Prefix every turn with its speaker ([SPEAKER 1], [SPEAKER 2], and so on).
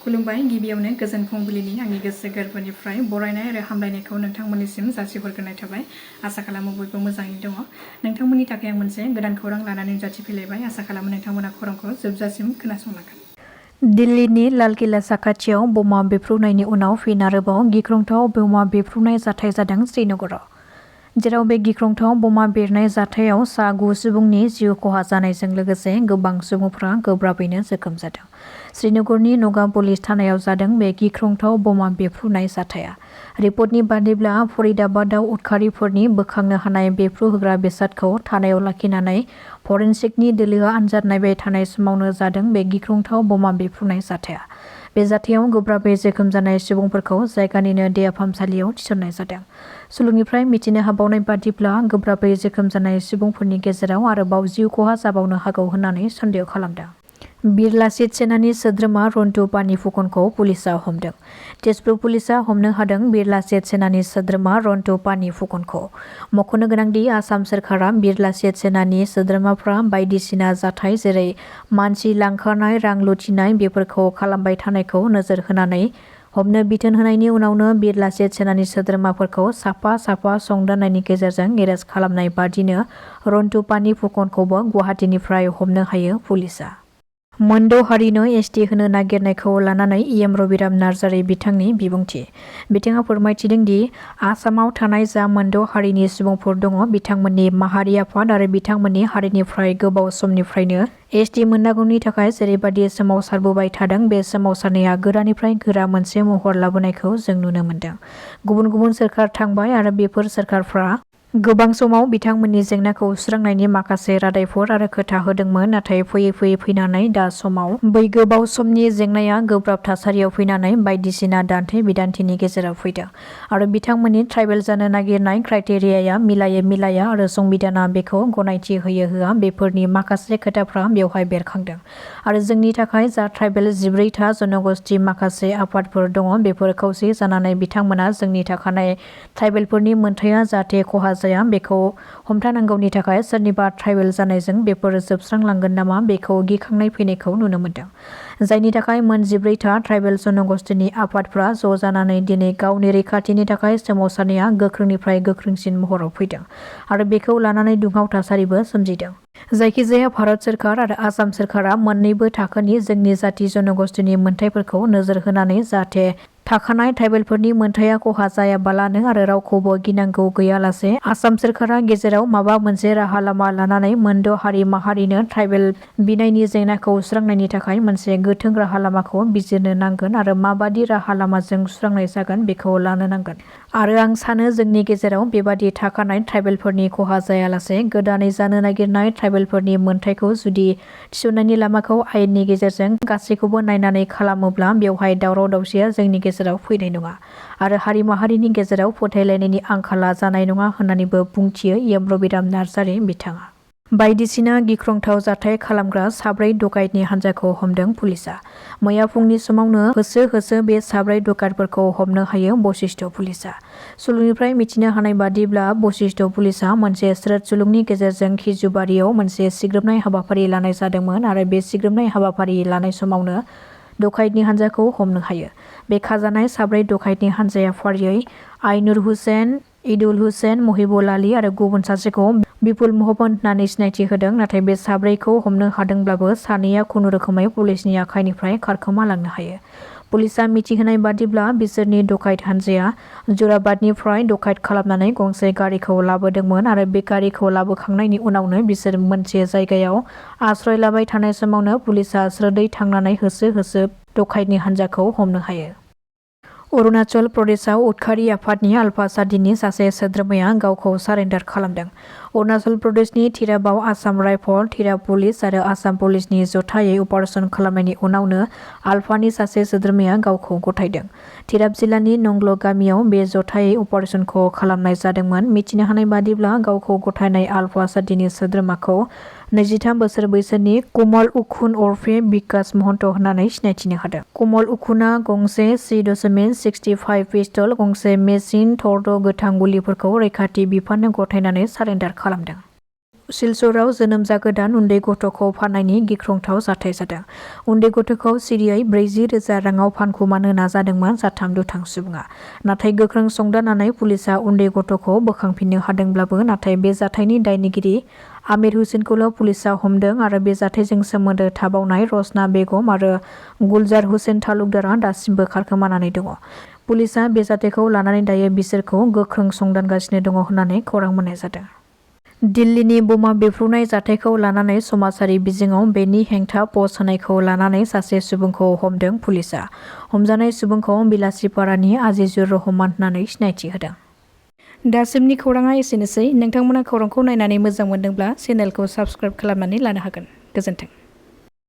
[SPEAKER 1] खुलुमबाय गिबियावनो गोजोन फुंबिलिनि आंनि गोसो गोरबोनिफ्राय बरायनाय आरो हामलायनायखौ नोंथांमोननिसिम जासिहरग्रोनाय थाबाय। आसा खालामो बयबो मोजाङै दङ। नोंथांमोननि थाखाय आं मोनसे गोदान खौरां लानानै नुजाथिफैलायबाय। आसा खालामो नोंथांमोना खौरांखौ जोबजासिम खोनासंलांगोन। दिल्लीनि लाल किला साखाथियाव बमा बेफ्रुनायनि उनाव फिन आरोबाव गिख्रंथाव बमा बेफ्रुनाय जाथाय जादों श्रीनगराव, जेराव बे गिख्रंथाव बमा बेरनाय जाथायाव सा 9 सुबुंनि जिउ खहा जानायजों लोगोसे गोबां सुबुंफ्रा गोब्राबैनो जोखोम जादों। श्रीनगरनि नगा पुलिस थानायाव जादों बे गिख्रंथाव बमा बेफ्रुनाय जाथाया। रिपर्टनि बादिब्ला फरिदाबादाव उदखारिफोरनि बोखांनो हानाय बेफ्रुहोग्रा बेसादखौ थानायाव लाखिनानै फरेनसिकनि दोलोआ आनजाद नायबाय थानाय समावनो जादों बे गिख्रंथाव बमा बेफ्रुनाय जाथाया। बे जाथायाव गोब्राबै जोखोम जानाय सुबुंफोरखौ जायगानिनो देहा फाहामसालियाव थिसननाय जादों। सुलुंनिफ्राय मिथिनो हाबावनाय बादिब्ला गोब्राबै जोखोम जानाय सुबुंफोरनि गेजेराव आरोबाव जिउ खहा जाबावनो हागौ होननानै सन्देह खालामदों। बिरला चित सेनानि सोद्रोमा रन्टु पानि फुकनखौ पुलिसआ हमदों। तेजपुर पुलिसआ हमनो हादों बिरला चित सेनानि सोद्रोमा रन्टु पानि फुकनखौ। मख'नो गोनांदि आसाम सोरखारा बिरला चित सेनानि सोद्रोमाफ्रा बायदिसिना जाथाय जेरै मानसि लांखारनाय, रां लुथिनाय बेफोरखौ खालामबाय थानायखौ नोजोर होनानै हमनो बिथोन होनायनि उनावनो बिरला चित सेनानि सोद्रोमाफोरखौ साफा साफा संदाननायनि गेजेरजों एरेस्ट खालामनाय बादिनो रन्टु पानि फुकनखौबो गुवाहाटीनिफ्राय हमनो हायो पुलिसआ। मोनद' हारिनो एसटि होनो नागिरनायखौ लानानै इएम रबिराम नार्जारि बिथांनि बिबुंथि। बिथाङा फोरमायथिदों दि आसामाव थानाय जा मोनद' हारिनि सुबुंफोर दङ बिथांमोननि माहारि आफाद आरो बिथांमोननि हारिनिफ्राय गोबाव समनिफ्रायनो एसटि मोननांगौनि थाखाय जेरैबादि सोमावसारबोबाय थादों बे सोमावसारनाया गोरानिफ्राय गोरा मोनसे महर लाबोनायखौ जों नुनो मोन्दों। गुबुन गुबुन सोरखार थांबाय आरो बेफोर सोरखारफ्रा गोबां समाव बिथांमोननि जेंनाखौ सुस्रांनायनि माखासे रादायफोर आरो खोथा होदोंमोन, नाथाय फैयै फैयै फैनानै दा समाव बै गोबाव समनि जेंनाया गोब्राब थासारियाव फैनानै बायदिसिना दान्थे बिदान्थेनि गेजेराव फैदों आरो बिथांमोननि ट्राइबेल जानो नागिरनाय क्राइटेरियाया मिलायो मिलाया आरो संबिधाना बेखौ गनायथि होयो होआ बेफोरनि माखासे खोथाफ्रा बेवहाय बेरखांदों आरो जोंनि थाखाय जा ट्राइबेल 14था जनगोष्ठि माखासे आफादफोर दङ बेफोर खौसे जानानै बिथांमोना जोंनि थाखानाय ट्राइबेलफोरनि मोनथाया जाहाथे खहा जाया बेखौ हमथानांगौनि थाखाय सोरनिबा ट्राइबेल जानायजों बेफोर जोबस्रांलांगोन नामा बेखौ गिखांनाय फैनायखौ नुनो मोन्दों। जायनि थाखाय मोन 14था ट्राइबेल जनगोष्ठिनि आफादफ्रा ज' जानानै दिनै गावनि रैखाथिनि थाखाय सोमावसारनाया गोख्रोंनिफ्राय गोख्रोंसिन महराव फैदों आरो बेखौ लानानै दुंहाव थासारिबो सोमजिदों। जायखिजाया भारत सोरखार आरो आसाम सोरखारा मोननैबो थाखोनि जोंनि जाति जनगोष्ठिनि मोनथायफोरखौ नोजोर होनानै जाहाथे थाखानाय ट्राइबेलफोरनि मोनथाया खहा जायाबालानो आरो रावखौबो गिनांगौ गैयालासे आसाम सोरखारा गेजेराव माबा मोनसे राहा लामा लानानै मोनद' हारि माहारिनो ट्राइबेल बिनायनि जेंनाखौ सुस्रांनायनि थाखाय मोनसे गोथों राहा लामाखौ बिजिरनो नांगोन आरो माबादि राहा लामाजों सुस्रांनाय जागोन बेखौ लानो नांगोन। आरो आं सानो जोंनि गेजेराव बेबादि थाखानाय ट्राइबेलफोरनि खहा जायालासे गोदानै जानो नागिरनाय ट्राइबेलफोरनि मोनथायखौ जुदि थिसननायनि लामाखौ आयेननि गेजेरजों गासैखौबो नायनानै खालामोब्ला बेवहाय दावराव दावसिया जोंनि गेजेराव फैनाय नङा आरो हारि माहारिनि गेजेराव फोथायलायनायनि आंखाला जानाय नङा होननानैबो बुंथियो इएम रबिराम नार्जारि बिथाङा। बायदिसिना गिख्रंथाव जाथाय खालामग्रा 4 डकाइतनि हान्जाखौ हमदों पुलिसआ। मैया फुंनि समावनो होसो होसो बे 4 डकाइतफोरखौ हमनो हायो बशिष्ठ पुलिसआ। सुलुंनिफ्राय मिथिनो हानाय बादिब्ला बशिष्ठ पुलिसआ मोनसे स्रोद सुलुंनि गेजेरजों खिजुबारियाव मोनसे सिग्रोमनाय हाबाफारि लानाय जादोंमोन आरो बे सिग्रोमनाय हाबाफारि लानाय समावनो डकाइतनि हान्जाखौ हमनो हायो। बे खाजानाय 4 डकाइतनि हान्जाया फारियै आइनुर हुसेन, इदुल हुसेन, महिबुल आली आरो गुबुन सासेखौ बिपुल महम्मद होननानै सिनायथि होदों। नाथाय बे 4खौ हमनो हादोंब्लाबो सानैया खुनुरोखोमै पुलिसनि आखाइनिफ्राय खारखोमा लांनो हायो। पुलिसआ मिथिहोनाय बादिब्ला बिसोरनि डकाइत हान्जाया जराबादनिफ्राय डकाइत खालामनानै गंसे गारिखौ लाबोदोंमोन आरो बे गारिखौ लाबोखांनायनि उनावनो बिसोर मोनसे जायगायाव आश्रय लाबाय थानाय समावनो पुलिसआ स्रोदै थांनानै होसो होसो डकाइतनि हान्जाखौ हमनो हायो। अरुणाचल प्रदेशआव उदखारि आफादनि आलफा सादिनि सासे सोद्रोमाया गावखौ सारेन्डार खालामदों। अरुणाचल प्रदेशनि थिरापआव आसाम राइफल, थिराप पुलिस आरो आसाम पुलिसनि जथायै अपारेसन खालामनायनि उनावनो आलफानि सासे सोद्रोमाया गावखौ गथायदों। थिराप जिल्लानि नंग्ल गामियाव बे जथायै अपारेसनखौ खालामनाय जादोंमोन। मिथिनो हानाय बादिब्ला गावखौ गथायनाय आलफा सादिनि सोद्रोमाखौ 23 बोसोर बैसोनि कमल उखुन उर्फे बिकास महन्त होननानै सिनायथिनो हादों। कमल उखुना गंसे .65 पिस्तल, गंसे मेसिन थर्द गोथां गुलिफोरखौ रैखाथि बिफाननो गथायनानै सारेन्डार खालामदों।
[SPEAKER 2] सिलचराव जोनोम जागोदान उन्दै गथ'खौ फाननायनि गिख्रंथाव जाथाय जादों। उन्दै गथ'खौ सिरियै 40,000 राङाव फानखुमानो नाजादोंमोन साथाम दुथां सुबुङा। नाथाय गोख्रों संदाननानै पुलिसा उन्दै गथ'खौ बोखांफिननो हादोंब्लाबो नाथाय बे जाथायनि दायनिगिरि आमिर हुसैनखौल' पुलिसा हमदों आरो बे जाथायजों सोमोन्दो थाबावनाय रसना बेगम आरो गुलजार हुसैन तालुकदारा दासिमबो खारखोमानानै दङ। पुलिसा बे जाथायखौ लानानै दायो बिसोरखौ गोख्रों संदानगासिनो दङ होननानै खौरां मोननाय जादों। दिल्लीनि बमा बेफ्रुनाय जाथायखौ लानानै समाजारि बिजोङाव बेनि हेंथा पस्ट होनायखौ लानानै सासे सुबुंखौ हमदों पुलिसा। हमजानाय सुबुंखौ बिलासिपारानि आजिजुर रहमान होननानै सिनायथि होदों। दासिमनि खौराङा एसेनोसै। नोंथांमोना खौरांखौ नायनानै मोजां मोनदोंब्ला चेनेलखौ साबस्क्राइब खालामनानै लानो हागोन। गोजोन्थों।